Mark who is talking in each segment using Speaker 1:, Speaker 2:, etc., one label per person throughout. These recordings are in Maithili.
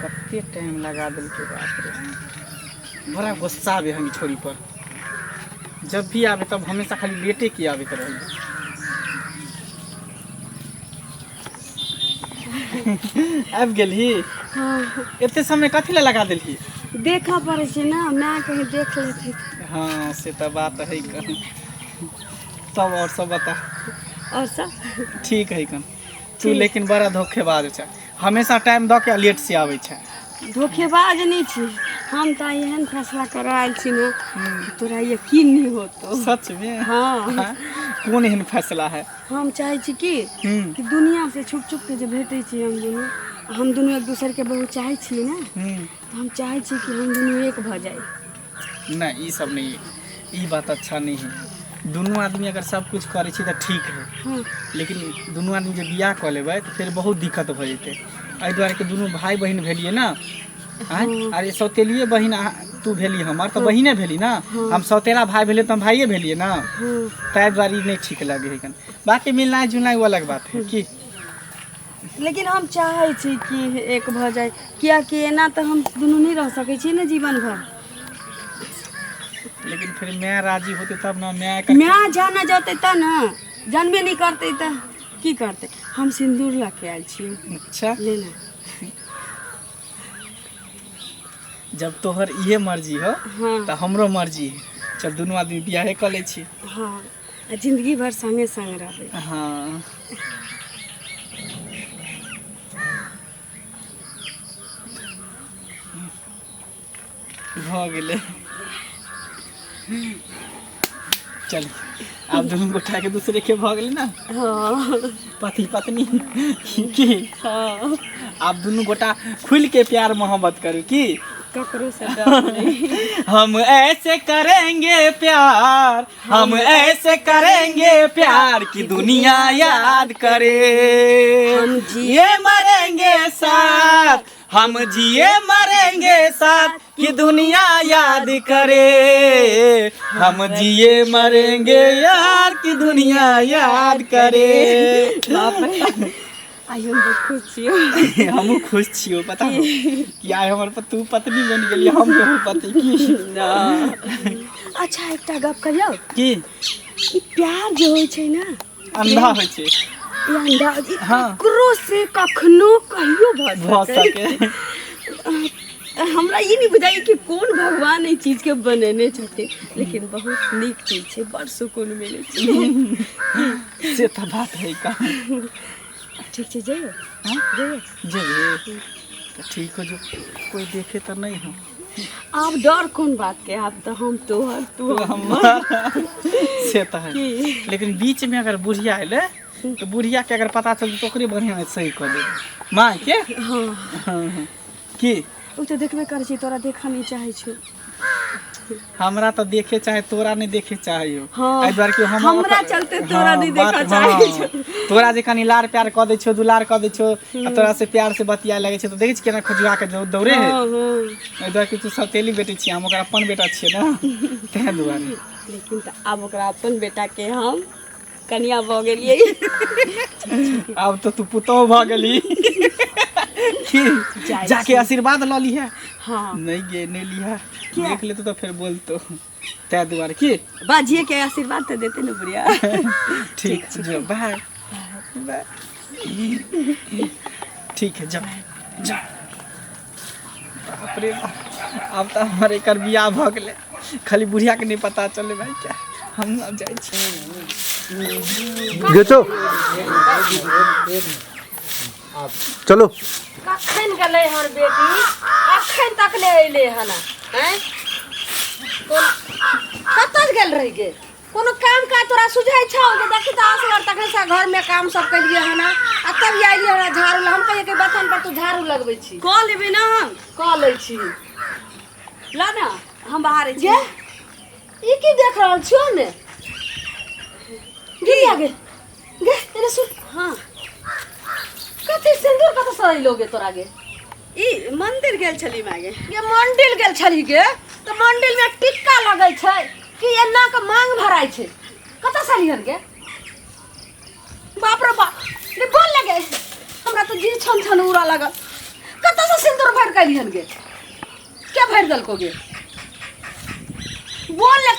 Speaker 1: कते टाइम लगा देलकै बाप रे बड़ा गुस्सा आबे हम ई छोरी पर जब भी आबे तब हमेशा खाली लेटे की आबैत रही आबि गेलही
Speaker 2: हाँ
Speaker 1: एते समय कथी लए लगा देलही
Speaker 2: देखऽ पड़ै छै ने माय कहीं देख लेतै
Speaker 1: हाँ से तऽ बात है कन तब और सब बता
Speaker 2: आओर सब
Speaker 1: ठीक है कन तू लेकिन बड़ा धोखेबाज छै हमेशा टाइम दऽ के लेट से आबै छै
Speaker 2: धोखेबाज नहि छी हम तऽ एहन फैसला करऽ आयल छी ने कि तोरा यकीन नहि होतो
Speaker 1: सच में
Speaker 2: हाँ
Speaker 1: हाँ? कोन एहन फैसला है
Speaker 2: हम चाहै छी कि
Speaker 1: हम्म
Speaker 2: कि दुनिया से छुप छुप के जे भेटै छी हम दुनू हम दुनू एक दोसर के बहुत चाहै छियै ने
Speaker 1: हम्म
Speaker 2: तऽ हम चाहै छी कि हम दुनू एक भऽ जाइ
Speaker 1: नहीं ई सब नहीं है ई बात अच्छा नहीं है दुनू आदमी अगर सब कुछ करै छी तऽ ठीक है
Speaker 2: हाँ
Speaker 1: लेकिन दुनू आदमी जे बियाह कऽ लेबै तऽ फेर बहुत दिक्कत भऽ जेतै एहि दुआरे कि दुनू भाय बहिन भेलियै ने आँय अरे सौतेलिए बहिन तू भेली हमर तऽ बहिने भेली ने हम सौतेला भाय भेलियै तऽ हम भाइये भेलियै ने
Speaker 2: हाँ
Speaker 1: ताहि दुआरे ई नहि ठीक लगै है कन बाकी मिलनाइ जुलनाइ ओ अलग बात है की
Speaker 2: लेकिन हम चाहै छी कि एक भऽ जाय कियाकि एना तऽ हम दुनू नहि रह सकै छी ने जीवन भर
Speaker 1: लेकिन फिर माय राजी होते तब ना माय कर
Speaker 2: माय जाना जतै तऽ ने जानबे नहि करतै तऽ की करतै हम सिन्दूर लऽ के आयल छी
Speaker 1: अच्छा
Speaker 2: ले ने
Speaker 1: जब तोहर इहे मर्जी हो
Speaker 2: हाँ
Speaker 1: तऽ हमरो मर्जी है चल दुनू आदमी बियाहे कऽ लै छी
Speaker 2: हाँ आ जिंदगी भर संगे संग रहबै
Speaker 1: हाँ भऽ गेलै चल आब दुनू गोटा के दूसरे के भऽ गेलै ने
Speaker 2: हाँ
Speaker 1: पति पत्नी की
Speaker 2: हाँ
Speaker 1: आब दुनू गोटा खुल के प्यार मोहब्बत करू की
Speaker 2: ककरो से डर नहीं
Speaker 1: हम ऐसे करेंगे प्यार हम ऐसे करेंगे प्यार की दुनिया याद करे
Speaker 2: हम जी-
Speaker 1: ये मरेंगे साथ हम जिए मरेंगे साथ की दुनिया याद करे हम जिए मरेंगे यार की दुनिया याद करे
Speaker 2: बाप रे आइ हम बहुत खुश छियौ
Speaker 1: हमहूँ खुश छियौ पता हौ कि आइ हमर तू पत्नी बनि गेली हम तोहर पति की
Speaker 2: अच्छा एकटा गप कहियौ
Speaker 1: की
Speaker 2: ई प्यार जे होइ छै ने
Speaker 1: अंधा होइ छै
Speaker 2: ई अंधा ई
Speaker 1: हाँ।
Speaker 2: ककरो से कखनो कहियो भऽ
Speaker 1: भऽ
Speaker 2: सकै
Speaker 1: सके
Speaker 2: हमरा ई नहि बुझाइ कि कोन भगवान एहि चीजके बनेने छथिन लेकिन बहुत नीक चीज छै बड़ सुकून मिलै छै
Speaker 1: से तऽ बात है का
Speaker 2: ठीक छै जइयो
Speaker 1: हाँ?
Speaker 2: जइयो
Speaker 1: जेबही तऽ ठीक हो जो कोई देखे तऽ नहीं हो
Speaker 2: आब डर कोन बात के आब तऽ हम तोहर तू हमर
Speaker 1: से तऽ है
Speaker 2: की
Speaker 1: लेकिन बीच में अगर बुढ़िया एलै तऽ बुढ़िया के अगर पता चलतै तऽ ओकरे बढ़िआँ सही कऽ देबै माँ के
Speaker 2: हाँ
Speaker 1: हाँ, हाँ। की
Speaker 2: ओ तऽ देखबे करै छी तोरा देखऽ नहि चाहै छौ
Speaker 1: हमरा तऽ देखे चाहे तोरा नहि देखे चाहे
Speaker 2: हाँ।
Speaker 1: एहि दुआरे कि हम
Speaker 2: हमरा चलते तोरा नहि देखऽ
Speaker 1: बात-
Speaker 2: चाहै
Speaker 1: हाँ।
Speaker 2: छौ।
Speaker 1: तोरा जे कनि लाड़ प्यार कऽ दै छौ दुलार कऽ दै छौ आ तोरा से प्यार से बतियाए लगै छै तऽ देखै छी केना खजुआ के दौड़े है
Speaker 2: हाँ, हाँ।
Speaker 1: एहि दुआरे कि तू सौतेली बेटी छियै हम ओकर अपन बेटा छियै ने ताहि दुआरे
Speaker 2: लेकिन तऽ आब ओकरा अपन बेटा के हम कनिया भऽ गेलियै
Speaker 1: आब तऽ तू पुतोह भऽ गेली की
Speaker 2: जाइ
Speaker 1: जाके आशीर्वाद लऽ लिहे
Speaker 2: हाँ
Speaker 1: नहि गे नहि लिहे
Speaker 2: किया?
Speaker 1: देख लेतो तऽ फेर बोलतो ताहि दुआरे की
Speaker 2: बाजिए के आशीर्वाद तऽ देते ने बुढ़िया
Speaker 1: ठीक जो बाय बाय ठीक है जा जा बाप रे बाप आब तऽ हमर एकर बियाह भऽ गेलै खाली बुढ़िया के नहि पता चले भाई क्या हम आब जाइ छी
Speaker 3: घिचो चलो
Speaker 4: कखन गेलै हन बेटी अखन तक नहि अयलै हन आँय कोन कतऽ गेल रही गे कोनो काम काज तोरा सुझाइ छौ जे देखी तऽ असगर तखन से घरमे काम सब केलियै हन आ तब अयलियै हन झाड़ू हम कहियै कि बथन पर तू झाड़ू लगबै छी
Speaker 2: कऽ लेबै ने हम
Speaker 4: कऽ लै छी
Speaker 2: ला ने हम बाहर छी
Speaker 4: गे ई की देख रहल छियौ ने गे गे गे एने सुन
Speaker 2: हाँ
Speaker 4: कथी सिंदूर कतऽ से अइलो गे तोरा गे
Speaker 2: ई मंदिर गेल छली माय गे
Speaker 4: गे मंदिर गेल छली गे तऽ मंदिर में टिक्का लगै छै कि एना के मांग भराइ छै कतऽ से अलिहन गे बाप रे बाप रे बोल लगे हमरा तऽ जी छन छन उड़ा लगल कतऽ से सिंदूर भर के अलिहन गे के भरि देलको गे बोल ले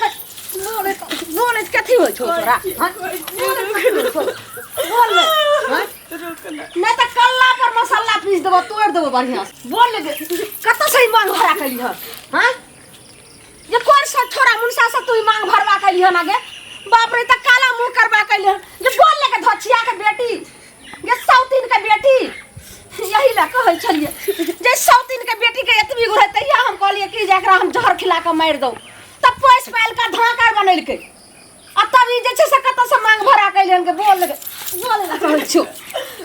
Speaker 4: बोले बोले कथी होइ छौ तोरा हाँ? बोले कथी होइ छौ? बोल ले हाँ? नहि तऽ कल्ला पर मसाला पीस देबो तोड़ि देबो बढ़िआँ से बोल ले कतऽ से ई मांग भरा के हन हाँ ये कौन सा छोरा मुनसा से तू ई मांग भरवा के हन आगे बाप रे तऽ काला मुंह करवा के हन जे बोल ले के धोछिया के बेटी ये सौतीन के बेटी यही ला कहै छलियै जे सौतीन के बेटी के एतबी गो रहै तहिया हम कहलियै कि जे एकरा हम जहर खिला के मारि दौ तब पोसि पालि कऽ धाकर बनेलकै आ तब ई जे छै से कतऽ से मांग भरा के अइलै हन के बोल लगे बोल लगे कहै छियौ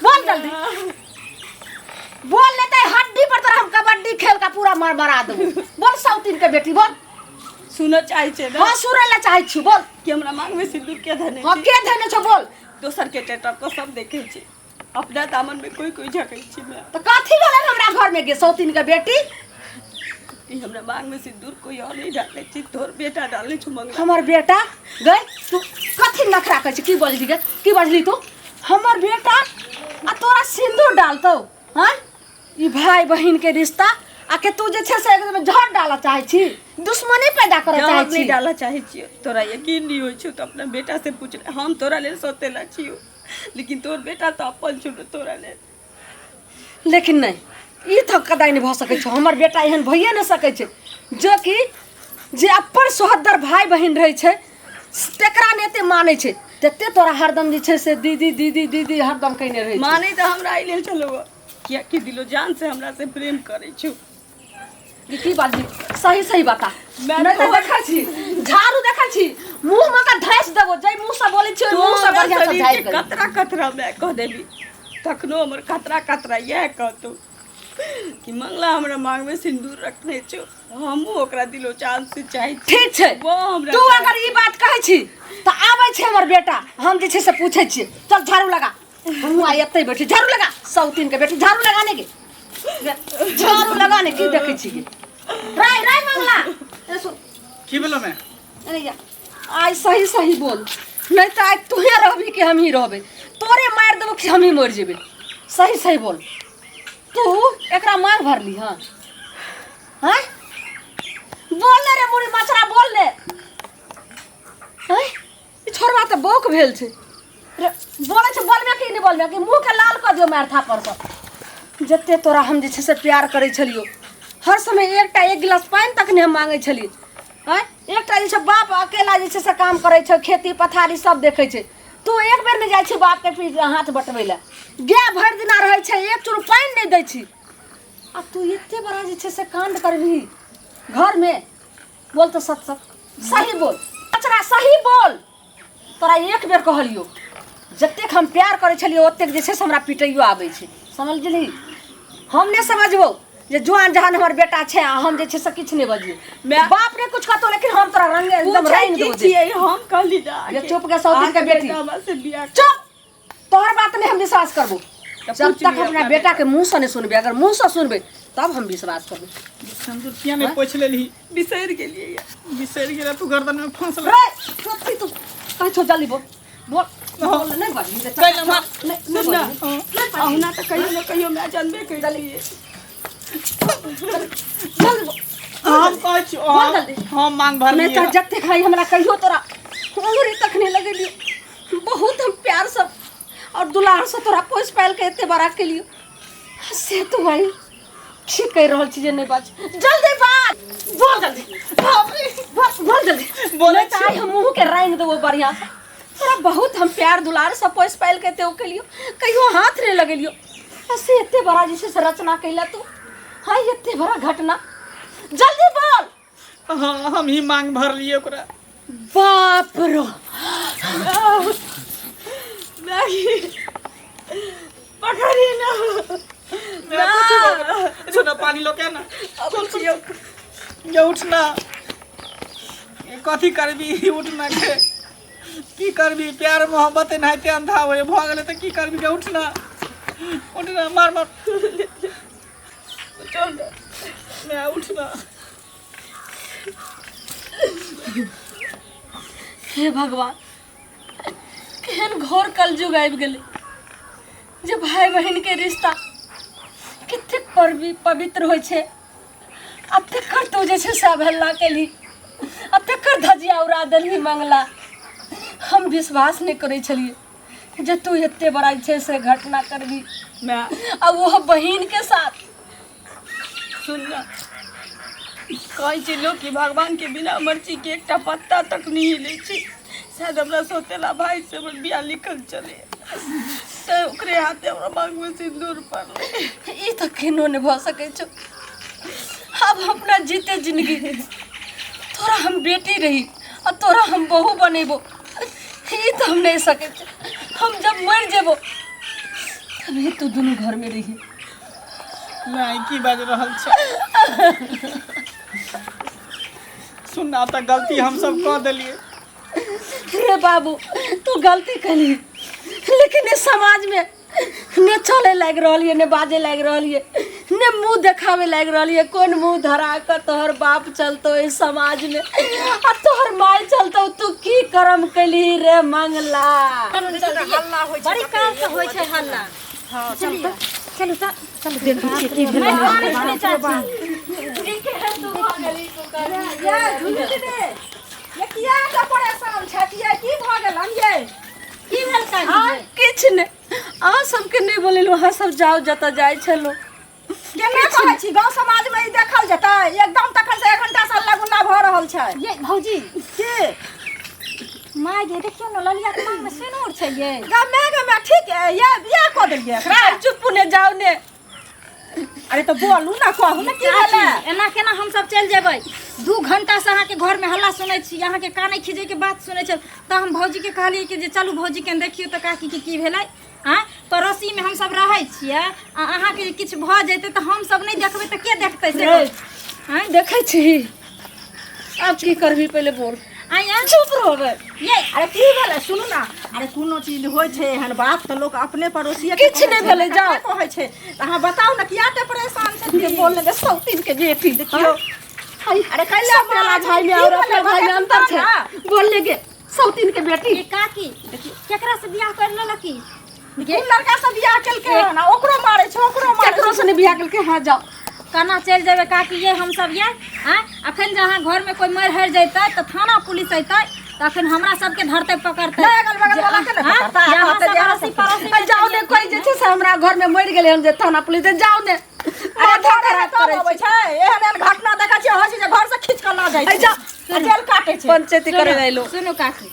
Speaker 4: बोल जल्दी बोल लेते हड्डी पर तोरा हम कबड्डी खेल के पूरा मार मरा देबो बोल सौतीन के बेटी बोल
Speaker 2: सुनऽ चाहै छै ने
Speaker 4: हाँ सुनै लए चाहै छी बोल
Speaker 2: कि हमरा मांग में सिंदूर के धने
Speaker 4: हाँ के धने छौ बोल
Speaker 2: दोसर के टेटर को सब देखे छी अपना दामन में कोई कोई झकै छी मैं
Speaker 4: तऽ कथी भेलै हमरा घर में गे सौतीन के बेटी
Speaker 2: ई हमरा मांग में सिंदूर कोई और नहीं डाले छी तोर बेटा डाले छु मंगला
Speaker 4: हमर बेटा गए तू कथी नखरा कहै छी की बजली गे की बजली तू हमर बेटा आ तोरा सिंदूर डालतौ हाँ ई भाई बहिन के रिश्ता आ के तू जे छै से एकदम झड़ डालऽ चाहै छी दुश्मनी पैदा करऽ चाहै
Speaker 2: जहर नहीं
Speaker 4: छी
Speaker 2: डाला चाहे छियो तोरा यकीन नहीं होइ छौ तो अपना बेटा से पूछ ले हम तोरा लेल सोतेला छियो लेकिन तोर बेटा तो अपन छौ ने तोरा लेल
Speaker 4: लेकिन नहि ई तऽ कदाइ नहि भऽ सकै छै हमर बेटा एहन भइए नहि सकै छै जो कि जे अपन सोहदर भाय बहिन रहै छै तेकरा नहि एते मानै छै तते तोरा हरदम जे छै से दीदी दीदी दीदी हरदम कयने रहै छै
Speaker 2: माने तऽ हमरा एहि लेल छलौ कियाकि दिलो जान से हमरा से प्रेम करै छौ
Speaker 4: ई की बाजली सही सही बता
Speaker 2: मैं
Speaker 4: नहि तऽ
Speaker 2: तोहर-
Speaker 4: देखै छी झाड़ू देखै छी मुँह मे के धैस देबो जै मुँह से बोलै छी ओहि मुँह से
Speaker 2: तोरा
Speaker 4: बढ़िआँ से
Speaker 2: शरीर
Speaker 4: झाड़ि
Speaker 2: के
Speaker 4: देबो
Speaker 2: कतरा कतरा मैं कह देबी तखनो हमर कतरा कतरा इएह कहतौ कि मंगला हमरा मांग में सिंदूर रखने छौ हमहूँ ओकरा दिलो चांद से चाहै छी
Speaker 4: ठीक छै
Speaker 2: वो हमरा
Speaker 4: तू
Speaker 2: चाहै
Speaker 4: अगर ई बात कहै छी तऽ आबै छै हमर बेटा हम जे छै से पूछै छियै चल झाड़ू लगा हमहूँ आइ एतै बैठी झाड़ू लगा सौतीन के बेटी झाड़ू लगाने के झाड़ू लगाने की देखै छी गे राय राय मंगला ए सुन
Speaker 1: की भेलो मैं
Speaker 4: अरे या आइ सही सही बोल नहीं तऽ आइ तूहे रहबी कि हमही रहबै तोरे मारि देबो कि हमही मरि जेबै सही सही बोल तू एकरा मांग भरली हँ हँ बोल ले रे मुड़ी मछरा बोल ले हँ ई छोड़वा तऽ बौक भेल छै रे बोलै छै बोलबे कि नहि बोलबे कि मुँहके लाल कऽ दियौ मारि थापर पर जते तोरा हम जे छै से प्यार करै छलियौ हर समय एकटा एक गिलास पानि तक नहि हम मांगै छलियै आँय एकटा जे छै बाप अकेला जे छै से काम करै छै खेती पथारी सब देखै छै तू एक बेर नहि जाइ छी बापके पीठ हाथ बटबै लए गाय भरि दिना रहै छै एक चूर पानि नहि दै छी आ तू एते बड़ा जे छै से काण्ड करबिही घरमे बोल तऽ सच सच सही बोल कचरा सही बोल तोरा एक बेर कहलियो जतेक हम प्यार करै छलियै ओतेक जे छै से हमरा पिटैयो आबै छै समझली हम नहि समझबौ जे जुआन जहान हमर बेटा छै आ हम जे छै से किछु नहि बजियै बाप ने कुछ कहतो लेकिन हम तोरा रंगे एकदम
Speaker 2: पूछै
Speaker 4: रंग
Speaker 2: की
Speaker 4: देबो
Speaker 2: छियै हम कहली ना
Speaker 4: ये चुप के सौतीन के बेटी।
Speaker 2: हमरा से बियाह
Speaker 4: चुप तोहर बात नहीं हम विश्वास करबो
Speaker 2: तऽ
Speaker 4: जब
Speaker 2: पूछ
Speaker 4: तक
Speaker 2: लिअ
Speaker 4: अपना
Speaker 2: अपना
Speaker 4: बेटा के मुंह से नहीं सुनबे अगर मुंह से सुनबे तब हम विश्वास करबे
Speaker 1: सिंदूर किया नहीं पोछ लेलही
Speaker 2: बिसरि गेलियै या
Speaker 1: बिसरि गेला तू गर्दन में फंसल
Speaker 4: रे चुप तू कहै छौ जल्दी बोल बोल बोल नहीं बाजही रे,
Speaker 1: कैला मार।
Speaker 4: नहीं नहीं
Speaker 2: सुन ना
Speaker 4: बाजही। नहीं बाजही।
Speaker 2: अहुना तऽ कहियो ने कहियो मैं जानबे करियै
Speaker 4: जल्दी बोल
Speaker 1: हम कहै छी
Speaker 4: बोल जल्दी।
Speaker 1: हम मांग भर
Speaker 4: नहीं तऽ जते खाई हमरा कहियो तोरा उंगली तक नहीं लगेलियो बहुत हम प्यार सब और दुलार से तोरा पोस पाल के एते बड़ा के लियो से तो भाई ठीक कह रहल छी जे नहीं बाज जल्दी बाज बोल जल्दी बाप रे, बोल बोल जल्दी
Speaker 1: बोलै
Speaker 4: नहीं तऽ आइ हम मुँह के रंग देबो बढ़िया से तोरा बहुत हम प्यार दुलार से पोस पाल के एते के लियो कहियो हाथ नहीं लगेलियो आ से एते बड़ा जे छै से रचना कैला तू हाँ एते बड़ा घटना जल्दी बोल
Speaker 1: हाँ हम ही मांग भर लिए ओकरा
Speaker 4: बाप रो
Speaker 2: पकड़ी ना
Speaker 1: छोटा पानी लो के ना ये उठना ये कथी करबी उठना के की करबी प्यार मोहब्बत एनाहिते अंधा होय भऽ गेलै तऽ की करबी के उठना उठना मार मार चल मैं उठना
Speaker 4: हे भगवान केहन घोर कलयुग आबि गेलै जे भाय बहिन के रिश्ता कतेक पवित्र होइ छै आ तकर तू जे छै से अवहेलना केलही आ तकर धजिया उड़ा देलही मंगला। हम विश्वास नहि करै छलियै जे तू एते बड़ा जे छै से घटना करबी
Speaker 2: माय
Speaker 4: आ ओहो बहिन के साथ।
Speaker 2: सुन ना, कहै छै लोक कि भगवान के बिना मर्जी के एकटा पत्ता तक नहि हिलै छै। शायद हमरा सौतेला भाई से हमर बियाह लिखल चले तऽ ओकरे हाथे हमरा मांग में सिंदूर पड़लै।
Speaker 4: ई तऽ केनो नहि भऽ सकै छौ। आब हम अपना जीते जिंदगी तोरा हम बेटी रही आ तोरा हम बहू बनेबो, ई तऽ हम नहि सकै छी। हम जब मरि जेबो तभी तू दुनू घर में रही।
Speaker 1: नहीं की बाज रहल छै? सुन ना, तऽ गलती हम सब कऽ देलियै।
Speaker 4: रे बाबू तू गलती कली, लेकिन इस समाज में ने चले लागि रहल ये, ने बाजे लागि रहल ये, ने मुंह देखावे लागि रहल ये। कोन मुंह धरा कर तोहर बाप चलतो इस समाज में आ तोहर माय चलतो? तू की कर्म कली रे मंगला?
Speaker 5: हल्ला होइ छै,
Speaker 6: बड़ी काल से होइ छै हल्ला।
Speaker 5: हँ, चलू तऽ।
Speaker 6: चलू तऽ, चलू देखै छियै की भेलै।
Speaker 5: ये झुली दीदी, ये किया के परेशान छथि? ये की भऽ गेलन ये?
Speaker 6: की भेल काकी?
Speaker 4: किछु नहि, अहाँ सबके नहि बोलेलहुँ, अहाँ सब जाउ जतऽ जाइ छलहुँ।
Speaker 5: केना कहै छी, गाँव समाज में ई देखल जेतै? एकदम तखन से एक घंटा से हल्ला गुल्ला भऽ रहल छै।
Speaker 6: ये भौजी
Speaker 5: की
Speaker 6: माय गे, देखियौ ने ललिया के मांग में सिनूर छै ये।
Speaker 5: गमे गमे ठीक है, ये बियाह कऽ देलियै एकरा?
Speaker 4: चुप ने, जाउ ने।
Speaker 5: अरे तऽ बोलू ना, कहू ने की भेलै?
Speaker 6: चाची, एना केना हम सब चलि जेबै? 2 घंटा से अहाँके घर में हल्ला सुनै छी, अहाँके कानै खीजै के बात सुनै छी, तऽ हम भौजी के कहलियै कि जे चलू भौजी के देखियौ तऽ काकी के की भेलै। आँय, पड़ोसी में हम सब रहै छियै आ अहाँके जे किछु भऽ जेतै तऽ हम सब नहि देखबै तऽ के देखतै से
Speaker 4: रे।
Speaker 6: कहू? आँय,
Speaker 4: देखै छी आब की करबी, पहिले बोल।
Speaker 6: आँय, आँय,
Speaker 4: चुप रहबै।
Speaker 6: ये
Speaker 5: अरे की भेलै सुनू ना, अरे कोनो चीज होइ छै एहन बात तऽ लोक अपने पड़ोसिए के
Speaker 4: किछु
Speaker 5: कहै
Speaker 4: नहि
Speaker 5: छै,
Speaker 4: भेलै, जाउ।
Speaker 5: ककरा कहै छै? तऽ अहाँ बताउ ने किया ते परेशान छथिन?
Speaker 4: बोल ने सौतीन के बेटी
Speaker 5: देखियौ। अरे कैला
Speaker 4: सौतेला भाई में और अपना भाई में अंतर छै। बोल ले गे सौतीन के बेटी।
Speaker 6: ये काकी केकरा से बियाह कर लेलकी?
Speaker 5: कोन लड़का से बियाह केलकै हन? आ ओकरो मारै छै, ओकरो मारै
Speaker 4: केकरो से नहि बियाह केलकै। हाँ जाओ।
Speaker 6: केना चलि जेबै काकी ये हम सब ये? आँय, अखन जे अहाँ घर में कोई मरि हरि जैतै तऽ थाना पुलिस अयतै, तऽ अखन हमरा सबके धरतै पकड़तै।
Speaker 5: नहि, अगल बगल वाला के नहि
Speaker 6: आँय?
Speaker 5: पकड़तै,
Speaker 6: जे अहाँ
Speaker 5: कहतै
Speaker 6: सब
Speaker 5: जे अहाँ
Speaker 6: अड़ोसी पड़ोसी
Speaker 4: आ जाओ ने, कोई जे छै से हमरा घर में मरि गेलै हन जे थाना पुलिस, जाओ ने।
Speaker 5: अरे
Speaker 4: माथा
Speaker 5: घरे
Speaker 4: खराब
Speaker 5: तब
Speaker 4: करै
Speaker 5: अबै
Speaker 4: छै।
Speaker 5: छै, एहन एहन घटना देखै छियै, होइ छै जे घर से खींच कऽ लऽ जाइ छै।
Speaker 4: जा।
Speaker 5: आ जेल काटै छै।
Speaker 4: पंचायती करे लए अयलहुँ।
Speaker 6: सुनू काकी,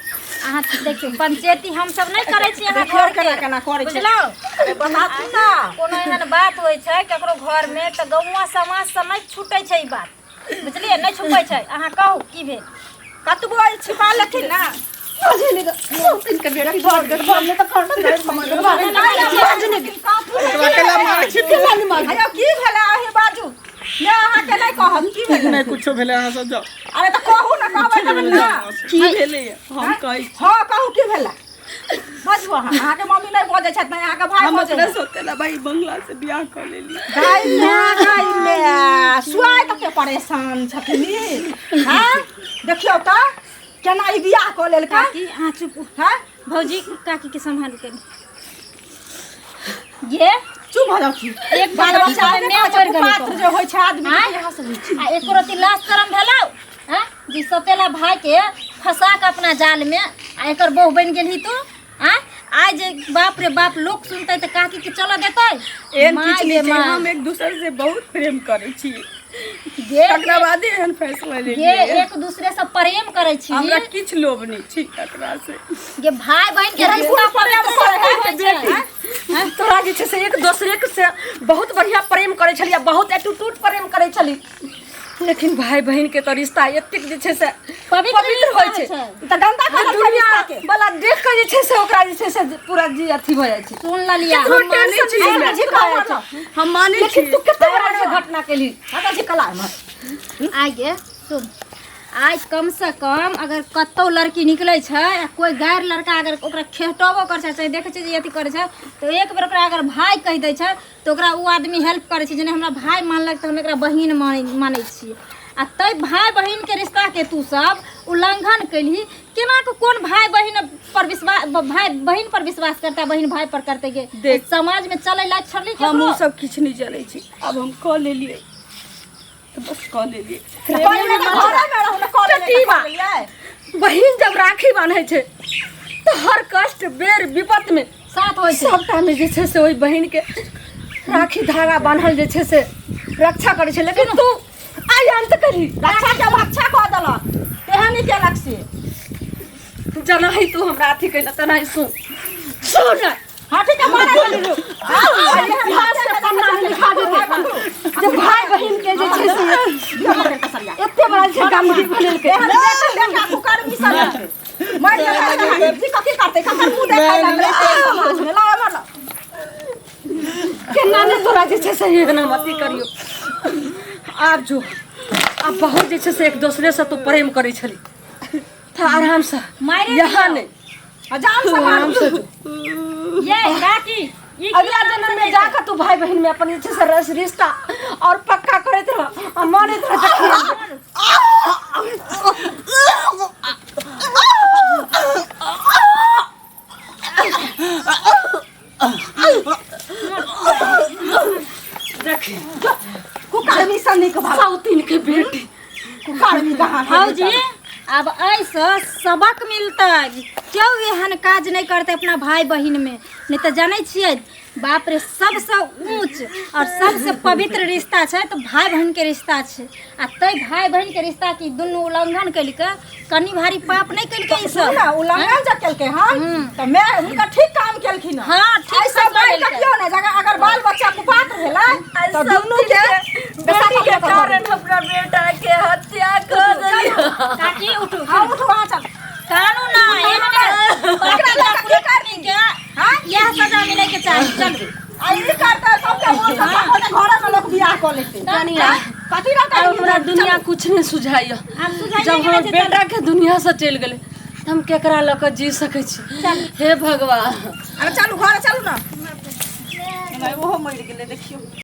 Speaker 6: अहाँ देखियौ पंचायती हम सब नहि करै छी अहाँ
Speaker 5: देखियौ
Speaker 6: घर के।
Speaker 5: केना केना करै छै।
Speaker 6: बुझलहुँ?
Speaker 5: अरे बताथुन ना।
Speaker 6: कोनो एहन बात होइ छै ककरो घर में तऽ गौआँ समाज से नहि छूटै छै ई बात, बुझलियै? नहि छुपै छै। अहाँ कहू की भेल?
Speaker 5: कतबो ई छिपा लेथिन ना।
Speaker 4: सौतीन के बेटी भऽ गेल, बोल ने तऽ
Speaker 1: ओकरा केला मारै छी तू?
Speaker 5: अरे की भेलै अहीं बाजू ने, अहाँके नहि कहब की भेलै?
Speaker 1: नहि कुछो भेलै, अहाँ सब जाउ।
Speaker 5: अरे तऽ कहू ने, कहबै तहन ने।
Speaker 2: की भेलै हम कहै छी।
Speaker 5: हँ कहू की भेलै, बाजू अहाँ। अहाँके मम्मी नहि बजै छथि, नहि अहाँके भाय
Speaker 2: हम
Speaker 5: बजै
Speaker 2: अपना
Speaker 5: छथि।
Speaker 2: सौतेला भाई बंगला से बियाह कऽ लेली।
Speaker 5: गाय माय, गाय माय, सुआइ कते परेशान छथिन ई। हँ देखियौ तऽ केना ई बियाह कऽ लेलकै।
Speaker 6: काकी अहाँ चुप।
Speaker 5: हँ
Speaker 6: भौजी काकी के सम्हालू कनी। ये
Speaker 5: चुप भऽ जाउ की?
Speaker 6: एक बार
Speaker 5: बाल
Speaker 6: बच्चा
Speaker 5: बच्चा
Speaker 6: में
Speaker 5: के
Speaker 6: माय
Speaker 5: कहै छै,
Speaker 6: मरि गेलै
Speaker 5: कुपात्र जे होइ छै आदमी के,
Speaker 6: आँय?
Speaker 5: इएह सब होइ छै।
Speaker 6: आ एको रति लाज शरम भेलौ? आँय, जे सौतेला भाई के फंसा के अपना जाल में आ एकर बहू बनि गेलही तू? आँय, आइ जे बाप रे बाप लोक सुनतै तऽ काकी के चलऽ देतै?
Speaker 2: एहन
Speaker 6: माय
Speaker 2: किछु
Speaker 6: गे
Speaker 2: नहि छै,
Speaker 6: माय।
Speaker 2: हम एक दूसर से बहुत प्रेम करै छी,
Speaker 6: गे
Speaker 2: तकरा बादे एहन फैसला
Speaker 6: गे
Speaker 2: लेलियै।
Speaker 6: एक दूसरे से प्रेम करै छी।
Speaker 2: हमरा किछु लोभ नहि छी तकरा से।
Speaker 6: गे भाई बहन के रिश्ता
Speaker 5: प्रेम
Speaker 6: पवित्र
Speaker 5: करै
Speaker 6: होइ छै।
Speaker 4: तोरा जे छै से एक दोसरे के से बहुत बढ़िया प्रेम करै छलियै, बहुत एटूटूट प्रेम करै छली, लेकिन भाई बहिन के तऽ रिश्ता एतेक जे छै से
Speaker 6: पवित्र
Speaker 4: पवित्र होइ छै।
Speaker 6: छै।
Speaker 5: ई तऽ गन्दा
Speaker 4: जे
Speaker 5: कऽ देलकै
Speaker 4: दुनिया
Speaker 5: रिश्ता के।
Speaker 4: वाला देख कऽ जे छै से ओकरा जे छै से पूरा जी अथी भऽ जाइ छै।
Speaker 6: सुन ललिया,
Speaker 4: केकरो
Speaker 2: हम मानै
Speaker 4: टेंशन
Speaker 2: छी
Speaker 4: नहि
Speaker 2: हमरा।
Speaker 4: छै, भऽ जाइ छै।
Speaker 2: हम मानै
Speaker 4: लेकिन
Speaker 2: छी।
Speaker 4: तू कते बड़ा जे घटना केली?
Speaker 5: हटा झिकला एम्हर।
Speaker 6: आइ गे सुन, आइ कम से कम अगर कतौ लड़की निकलै छै आ कोइ गैर लड़का अगर ओकरा खेटबो करै छै, चाहे देखै छै जे अथी करै छै, तऽ एक बेर ओकरा अगर भाय कहि दै छै तऽ ओकरा ओ आदमी हेल्प करै छै, जेना हमरा भाय मानलक तऽ हम एकरा बहिन मानै छियै। आ तै भाय बहिन के रिश्ता के तू सब उल्लंघन केलही केना के कोन भाय बहिन पर विश्वास भाय बहिन पर विश्वास करता बहिन भाय पर करते गे
Speaker 2: देख।
Speaker 6: समाज में चले लायक छली
Speaker 2: हम
Speaker 6: केकरो
Speaker 2: ओ सब किछु नहि जनै छी आब हम कऽ लेलियै तऽ बस कऽ लेलियै
Speaker 5: पहिले तऽ घरेमे रहू ने कऽ लेलियै तऽ
Speaker 4: चटीबा।
Speaker 5: कऽ लेलियै।
Speaker 4: बहिन जब राखी बान्है छै तऽ हर कष्ट बेर विपत में
Speaker 6: साथ होइ छै
Speaker 4: सबटा में जे छै से ओहि बहिन के राखी धागा बान्हल जे छै से रक्षा करै छै लेकिन तू आइ अंत करी
Speaker 5: रक्षा के भक्षा कऽ देलक तेहन नहि केलक से
Speaker 4: जेनाही तू हमरा अथी कैला तेनाही सुन सुन
Speaker 5: हाँ ठीक है मारा चलू
Speaker 4: इतिहास के पन्ना में लिखा देते जे भाई बहिन के जे छै से एते बड़ा जे छै गंभीर बनेलकै
Speaker 5: एहन बेटा बेटा कुकर्मी सब छै मर गेलै जी कथी करतै ककर मुँह देखै लगलै समाज में लाओ एम्हर लाओ।
Speaker 4: केना ने तोरा जे छै से एना अथी करियो आब जो आब बहुत जे छै से एक दोसरे से तू प्रेम करै छली तऽ आरामसँ
Speaker 6: मारे
Speaker 4: यहाँ नहि
Speaker 5: आ जान से मार
Speaker 4: आरामसँ जो
Speaker 6: ये काकी ई
Speaker 4: अगला जन्म में जाकर तू भाई बहन में अपन जे छै से रस रिश्ता और पक्का करैत रह आ मानैत रह तखन। देखी
Speaker 5: कुकर्मी सब नीक भला
Speaker 4: साउतिन के बेटी
Speaker 5: कुकर्मी कहाँ
Speaker 6: भौजी आब एहिसँ सबक मिलतै केओ एहन काज नहि करतै अपना भाय बहिनमे नहि तऽ जानै छियै बाप रे सबसँ ऊँच और सबसँ पवित्र रिश्ता छै तऽ भाय बहिनके रिश्ता छै आ तै भाय बहिनके रिश्ता की दुनू उल्लंघन केलकै कनि भारी पाप नहि केलकै ई सब
Speaker 5: ना उल्लंघन जब केलकै हन तऽ मैं हुनका ठीक काम केलखिन हन
Speaker 6: हाँ, ठीक
Speaker 5: ऐसे
Speaker 6: फैसला
Speaker 5: बढ़ि कऽ
Speaker 6: लेलकै।
Speaker 5: कियो नहि जगह अगर बाल बच्चा कुपात्र भेलै तऽ दुनू के
Speaker 2: बेटी के कारण हमरा बेटा के हत्या कर देलियै
Speaker 6: काकी उठू
Speaker 5: हाँ उठू वहाँ चल
Speaker 6: कानून ना एहने
Speaker 5: एकरा लऽ कऽ की करबी
Speaker 6: के इएह सजा मिले के चाही चल
Speaker 5: आ ई करतै सबके मोन सफा कऽ देतै, घरेमे लोक बियाह कऽ लेतै
Speaker 4: कनिया
Speaker 5: कथी रहतै
Speaker 4: आब हमरा दुनिया कुछ नहीं सुझाइया
Speaker 6: आब सुझाइए
Speaker 4: जब
Speaker 6: के
Speaker 4: हमर
Speaker 6: नहि छै,
Speaker 4: बेटा के दुनिया से चलि गेलै तऽ हम केकरा लऽ कऽ जी सकै छी हे भगवान
Speaker 5: अरे चलू घरे चलू ना
Speaker 2: ओहो मरि गेलै देखियौ